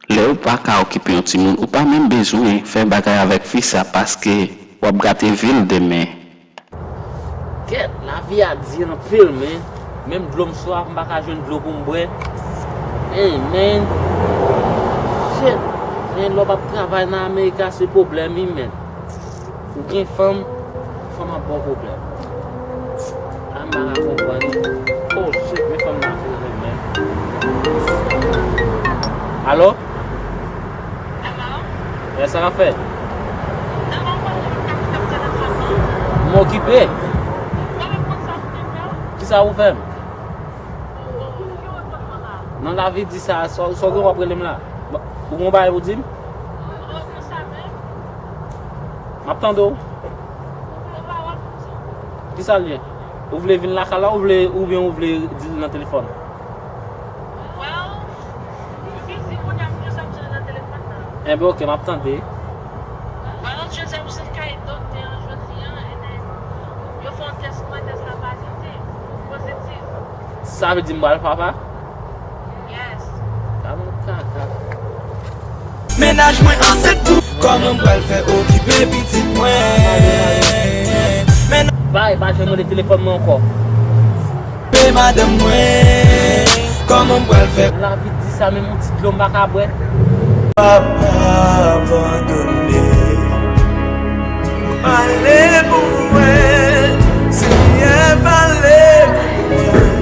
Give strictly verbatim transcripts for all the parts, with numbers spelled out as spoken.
Lè ou pa ka okipe yon timoun, ou pa menm bezwen fè bagay avèk fi sa paske w ap gate vi l demen. Kèt, lavi a di anpil, men. Menm dlo m swaf, m pa ka jwenn dlo pou m bwè. Hey, man. Shit. Men lè w p ap travay nan Amerika, se pwoblèm, wi, man. Ou gen fanm, fanm ap ba w pwoblèm. A, m pa ka konprann. Oh, shit, men fanm nan ap rele m, man. Alo? Hello? Yes, sa k ap fèt? M okipe. Kisa ou fè m? Nan lavi di sa, sa, sa w gen w ap rele m la? Ou gen yon bagay pou di m? M ap tande w. Kisa l ye? Ou vle vin lakay la, ou vle, oubyen ou vle di l nan telefòn? Enben, oke, m ap tande. Sa vle di m pral papa? Yes. Sa bon kaka. Mennaj mwen ansent pou. Kòman m pral fè okipe pitit mwen? Men. Bay, pa janm rele telefòn mwen ankò. Pe madanm mwen. Kòman m pral fè? Lavi di sa, menm yon ti dlo m pa ka bwè. Papa abandone. Pale pou mwen, Senyè, pale pou mwen.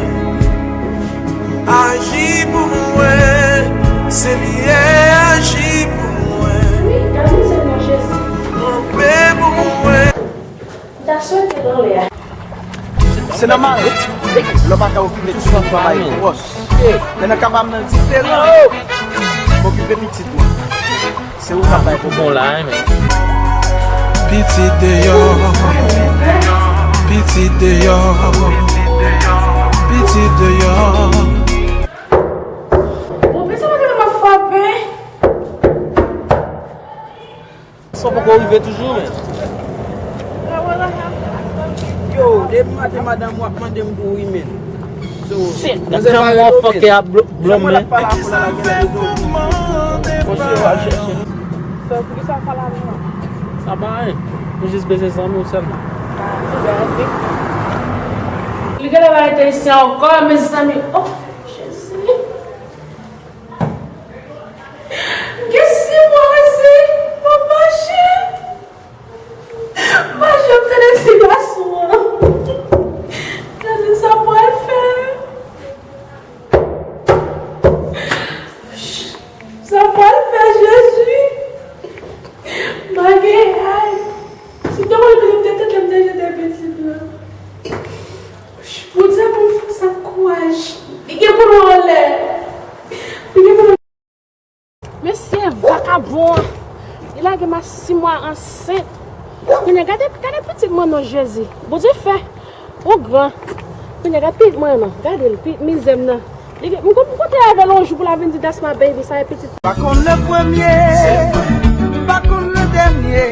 Aji pou mwen, Senyè, aji pou mwen. Wi, gade se non Jezi. Kanpe pou mwen. M ta swete nan lè a. Se nòmal. Lè w pa ka okipe ti fanm bay gwòs. Men nan ka pa m nan diferan. M okipe pitit mwen. Se ou k ap bay pwoblèm. Bon la, men. Pitit deyò. Pitit deyò. Pitit deyò. Bon, men sa pa genlè m ap frape. Sa poko rive toujou, men. Yo, depi maten madanm ou ap mande m pou wi, men. So, shit, dat jan mwen fòkè ap blo-, blòm, men. Sa pa anyen. Nou jis bezwen zanmi w sèlman. Li genlè pa rete isi ankò, mezanmi. Oh, Jezi. Gen sis mwa isi, m ap mache. M pa janm tande ti gason an. Gade sa m pral fè. Sa m pral fè, Jezi. M pa gen, ay. Si m te konn kote m te tande, m te jete pitit lan. Bondye ban m fòs ak kouraj. Li gen pou nou anlè. Li gen pou nou. Mesye vakabon an, li lage m a sis mwa ansent. Kounye a, gade, gade pitit mwen non Jezi. Bondye fè ou gran. Kounye a, gade pitit mwen nan. Gade l, pitit mizè m nan. Li gen, m konn, m konte avè l yon jou pou l a vin di that's my baby, sa e pitit. Pa konn le premye, pa konn le dènye.